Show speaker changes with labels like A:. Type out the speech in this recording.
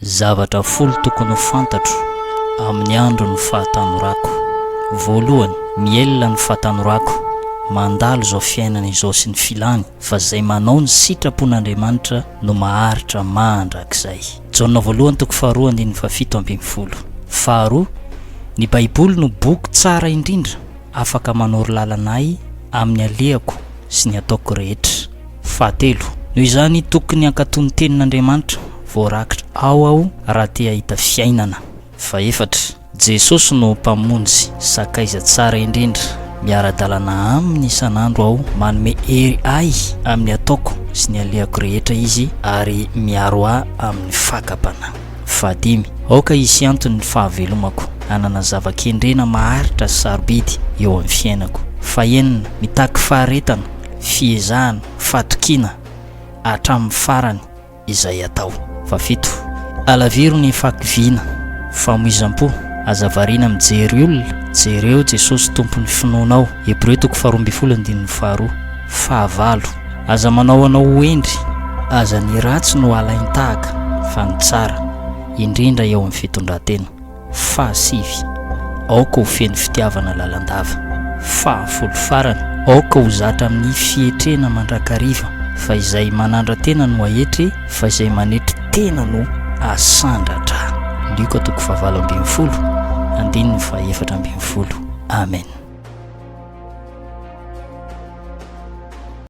A: Zavatra folo tokony ho fantatro amin'ny andron'ny fahatanorako. Voalohany, mihelina ny fahatanorako, mandalo izao fiainana izao sy ny filany, fa izay manao ny sitrapon'Andriamanitra no maharitra mandrakizay. Jaona voalohany toko faharoa andininy fahafito ambin'ny folo. Faharoa, ny Baiboly no boky tsara indrindra afaka manoro lalana ahy amin'ny alehako sy ny ataoko rehetra. Fahatelo, noho izany tokony hankatò ny Tenin'Andriamanitra voarakitra ao aho raha te hahita fiainana. Fahefatra, Jesosy no Mpamonjy, Sakaiza tsara indrindra, miara-dalana Aminy isan'andro aho, manome hery ahy amin'ny ataoko sy ny alehako rehetra Izy ary miaro ahy amin'ny fakam-panahy. Fahadimy, aoka hisy antony ny fahavelomako, hanana zava-kendrena maharitra sy sarobidy eo amin'ny fiainako. Fahenina, mitaky faharetana, fiezahana, fatokiana hatramin'ny farany izay atao. Fahafito, alaviro ny fahakiviana, famoizam-po, aza variana mijery olona, jereo Jesosy Tompon'ny finoanao, Hebreo toko faharoa ambin'ny folo andininy faharoa. Fahavalo, aza manao anao ho hendry, aza ny ratsy no alain-tahaka fa ny tsara, indrindra eo amin'ny fitondran-tena. Fahasivy, aoka ho feno fitiavana lalandava. Fahafolo farany, aoka ho zatra amin'ny fietrena mandrakariva, fa izay manandra-tena no aetry, fa izay manetry tena no asandratra. Lioka toko fahavalo ambin'ny folo, andininy fahaefatra ambin'ny folo. Amen.